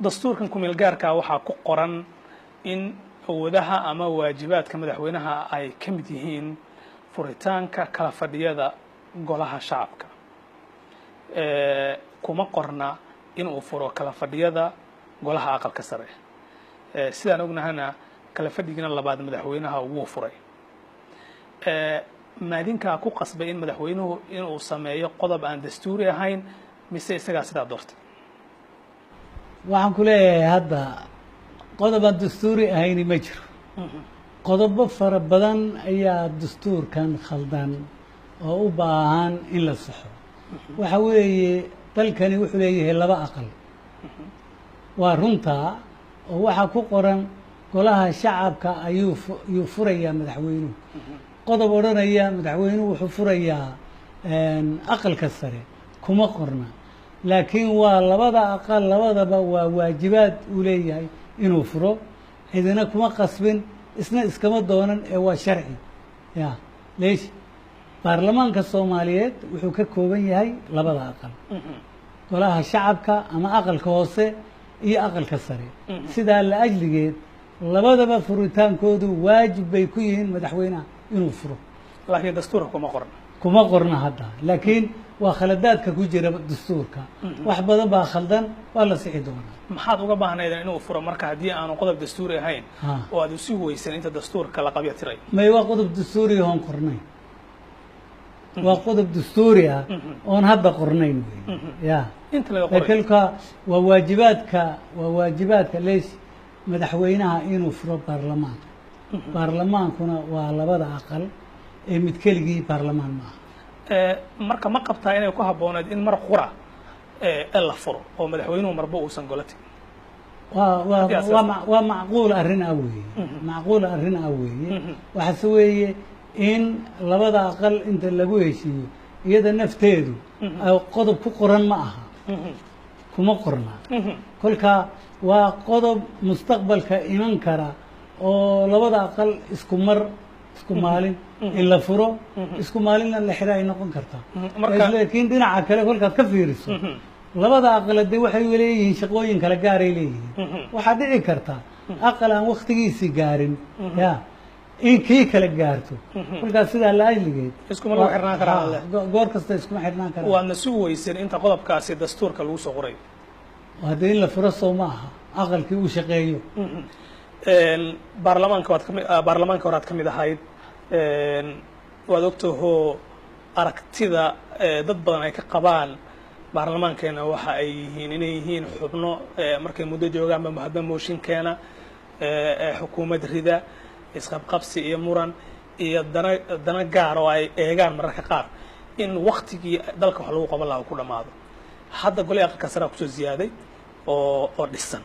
Dastuurkan kumeel gaarkaa waxaa ku qoran in awoodaha ama waajibaadka madaxweynaha ay ka mid yihiin furitaanka kala fadhiyada Golaha Shacabka. Kuma qorna inuu furo kala fadhiyada Golaha Aqalka Sare. Sidaan ognahana, kala fadhigina labaad madaxweynaha wuu furay. Maadinkaa ku qasbay in madaxweynuhu inuu sameeyo qodob aan dastuuri ahayn, mise isagaa sidaa doortay? Waxaan ku leeyahay, hadda qodob aan dastuuri ahayni ma jiro. Qodobo fara badan ayaa dastuurkan khaldan oo u baahan in la saxo. Waxa weeye, dalkani wuxuu leeyahay laba aqal, waa runtaa, oo waxaa ku qoran Golaha Shacabka ayuu yuu furayaa madaxweynuhu. Qodob odhanaya madaxweynuhu wuxuu furayaa Aqalka Sare kuma qorna, laakiin waa labada aqal, labadaba waa waajibaad uu leeyahay inuu furo. Cidina kuma qasbin, isna iskama doonan, ee waa sharci ya leesh. Baarlamaanka Soomaaliyeed wuxuu ka kooban yahay labada aqal, Golaha Shacabka ama Aqalka Hoose iyo Aqalka Sare. Sidaa la ajligeed labadaba furitaankoodu waajib bay ku yihiin madaxweynaha inuu furo. Laakiin dastuurka kuma qorna. Kuma qorna hadda, laakiin waa khaladaadka ku jira dastuurka. Wax badan baa khaldan, waa la sixi doonaa. Maxaad uga baahnaydeen inuu furo marka, haddii aanu qodob dastuuri ahayn oo aad usi weysan inta dastuurka la qabya tiray? May, waa qodob dastuuri oon qornayn, waa qodob dastuuri ah oon hadda qornayn wey ya. Inta laga qoray. Kolka waa waajibaadka leys madaxweynaha inuu furo baarlamaanka. Baarlamaankuna waa labada aqal ee mid keligii baarlamaan ma aha. Marka ma qabtaa inay ku habbooneed in mar qura la furo oo madaxweynuhu marba uusan golo tegin? Waa waa macquul arrin ah weeye, macquul arrin ah weeye. Waxaase weeye in labada aqal inta lagu heshiiyo, iyada nafteedu qodob ku qoran ma aha, kuma qorna. Kolka waa qodob mustaqbalka iman kara oo labada aqal isku mar, isku maalin in la furo, isku maalinna la xira ay noqon kartaa. Laakiin dhinaca kale kolkaad ka fiiriso, labada aqal dee waxay leeyihiin shaqooyin kala gaaray leeyihiin. Waxaa dhici karta aqal aan waktigiisii gaarin ya in kii kala gaarto. Kolkaas sidaa la ajligeed iskuma lagu xirnaan karaa. Goor kasta iskuma xirnaan karaa. Waadna sugi weyseen inta qodobkaasi dastuurka lagu soo qorayo. Haddii in la furo soo ma aha aqalkii uu shaqeeyo? Baarlamaanka waad kami, baarlamaanka horaad ka mid ahayd. Waad ogtahoo aragtida dad badan ay ka qabaan baarlamaankeena waxa ay yihiin inay yihiin xubno markay muddo joogaanba hadba mooshin keena, xukuumad rida, isqabqabsi iyo muran iyo dana gaar oo ay eegaan mararka qaar in waktigii dalka wax lagu qaban laha uu ku dhammaado. Hadda golihii Aqalka Saraa kusoo ziyaaday oo dhisan,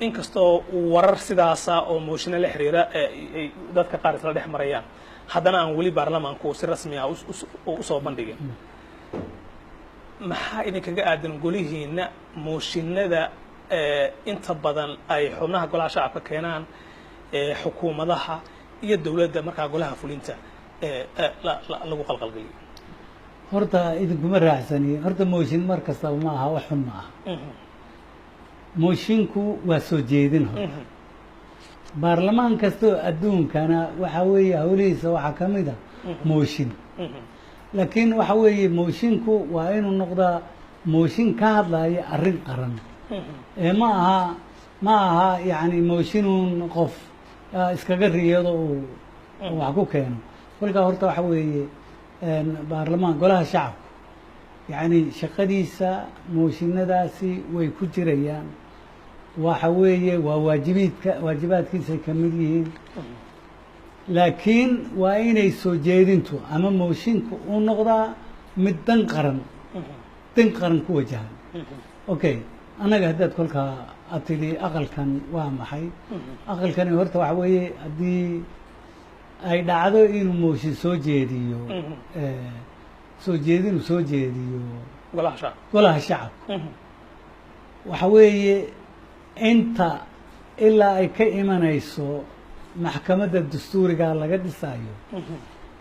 inkastoo warar sidaasa oo mooshinno la xiriira ay dadka qaar isla dhex marayaan, haddana aan weli baarlamaanku uu si rasmi ah usoo bandhigin. Maxaa idinkaga aadan golihiina mooshinada inta badan ay xubnaha Golaha Shacabka keenaan xukuumadaha iyo dowladda markaa golaha fulinta lagu qalqalgeliyo? Horta idinkuma raacsaniye. Horta mooshin mar kastaba ma aha wax xun, ma aha. Moshinku waa soo jeedin. Horta baarlamaan kastoo adduunkana waxa weeye hawlihiisa waxaa ka mid a mooshin, laakiin waxa weeye moshinku waa inuu noqdaa mooshin ka hadlaya arrin qaran ee ma aha yacni mooshinuun qof iskaga riyado uu wax ku keeno. Kolkaa horta waxa weeye baarlamaan, Golaha Shacabku yacni shaqadiisa mooshinadaasi way ku jirayaan. Waxa weeye waa waajibiidka, waajibaadkiisay ka mid yihiin, laakiin waa inay soo jeedintu ama moshinku uu noqdaa mid dan qaran ku wajahan. Okay, annaga haddaad kolkaa aad tidhi aqalkan waa maxay aqalkani, horta waxa weeye haddii ay dhacdo inuu mooshin soo jeediyo, soo jeedinuu soo jeediyo Golaha Shacabka, Golaha Shacabka, waxa weeye inta ilaa ay ka imanayso maxkamadda dastuuriga laga dhisayo,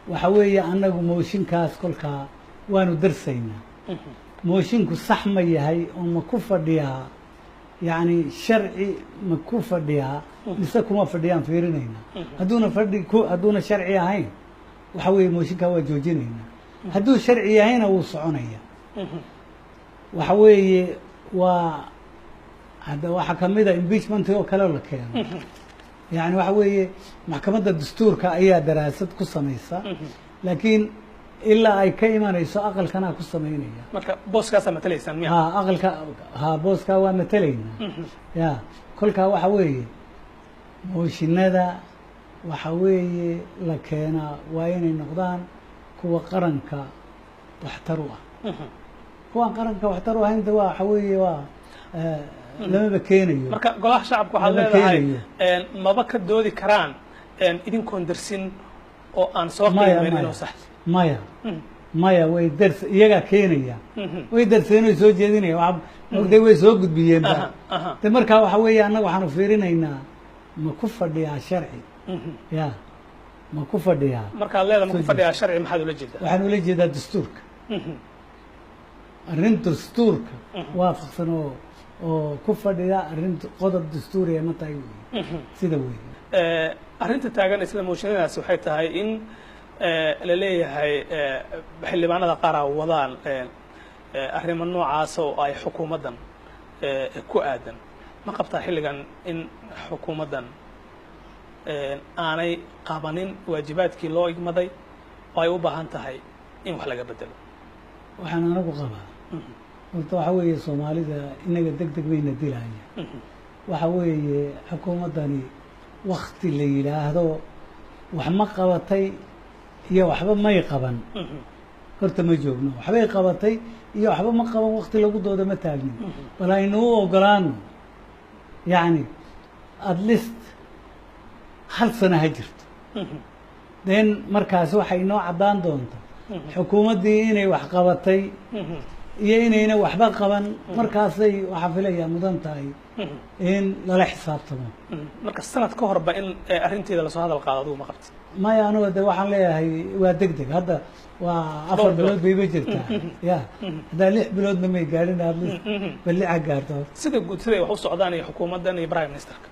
waxa weeye annagu mooshinkaas kolkaa waanu darsaynaa. Moshinku sax ma yahay oo ma ku fadhiyaa, yacni sharci ma ku fadhiyaa mise kuma fadhiyaan fiirinaynaa. Hadduuna fadhi ku hadduuna sharci ahayn, waxa weeye mooshinkaa waa joojinaynaa. Hadduu sharci yahayna wuu soconaya. Waxa weeye waa hadda waxaa kamid a impeachment oo kale la keeno, yani waxa weeye maxkamadda dastuurka ayaa daraasad ku samaysa, laakiin ilaa ay ka imanayso aqalkanaa ku samaynaya. Marka booskaasaa matalaysaan miya? Ha, aqalka, ha, booskaa waa matalaynaa. Ya, kolkaa waxa weeye mooshinada waxa weeye la keenaa waa inay noqdaan kuwa qaranka waxtar u ah. Kuwaan qaranka waxtar u ahaynta waa waxa weeye waa lamaba keenayo. Marka golaha shacabka waxaad Lama leedahay keenayo. Maba ka doodi karaan idinkoon darsin oo aan soo Maya, qiimeyn maya. inuu sax? Maya, maya, way dars iyagaa keenaya, way darseen, way soo jeedinaya, waxa ogday way soo gudbiyeenba. Aha, aha. De markaa waxa weeye annaga waxaanu fiirinaynaa ma ku fadhiyaa sharci, ya, ma ku fadhiyaa. Markaad leedahay ma ku Soo fadhiyaa sharci, maxaad ula jeedaa? Waxaan ula jeedaa dastuurka, arrin dastuurka waafaqsan oo ku fadhida, arrin qodob dastuuriya ma tahay wey, sida wey. Arrinta taagan isla mooshinadaasi waxay tahay in la leeyahay xildhibaanada qaar a wadaan arrimo noocaasa oo ay xukuumaddan ku aadan. Ma qabtaa xilligan in xukuumaddan aanay qabanin waajibaadkii loo igmaday oo ay u baahan tahay in wax laga bedelo? Waxaan anagu qabaa horta waxa weeye Soomaalida inaga deg deg bayna dilaya. Waxa weeye xukuumaddani wakti la yidhaahdo wax ma qabatay iyo waxba may qaban horta ma joogno. Waxbay qabatay iyo waxba ma qaban wakti lagu doodo ma taagnin. Bal aynu u ogolaano, yacni at least hal sano ha jirto, then markaas waxay inoo caddaan doonta xukuumaddii inay wax qabatay iyo inayna waxba qaban. Markaasay waxaa filayaa mudan tahay in lala xisaabtamo. Marka sanad ka horba in arrinteeda lasoo hadal qaado adigu ma qabtid? Maya, anugu de waxaan leeyahay waa deg deg. Hadda waa 4 Dhowr bilood bayba jirtaa, ya, haddaa 6 biloodna may gaadhin, at least bal lixa gaarto. Sida guud siday wax u socdaan iyo xukuumaddan iyo prime ministerka?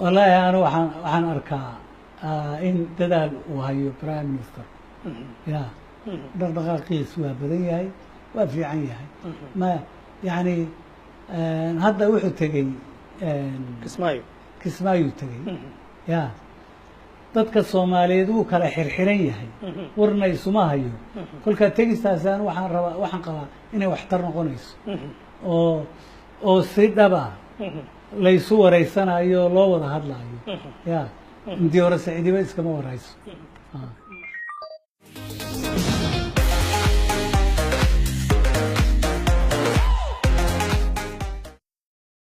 Wallaahi anu waxaan arkaa in dadaal uu hayo prime minister, ya, dhaqdhaqaaqiis waa badan yahay, waa fiican yahay. Ma yani hadda wuxuu tegey Kismaayo. Kismaayuu tegey, ya. Dadka Soomaaliyeed wuu kala xirxiran yahay, warna isuma hayo. Kolkaa tegistaasi anu waxaan rabaa, waxaan qabaa inay waxtar noqonayso oo si dhaba laysu wareysanayo oo loo wada hadlaayo, ya. Intii hore saciidiba iskama warayso.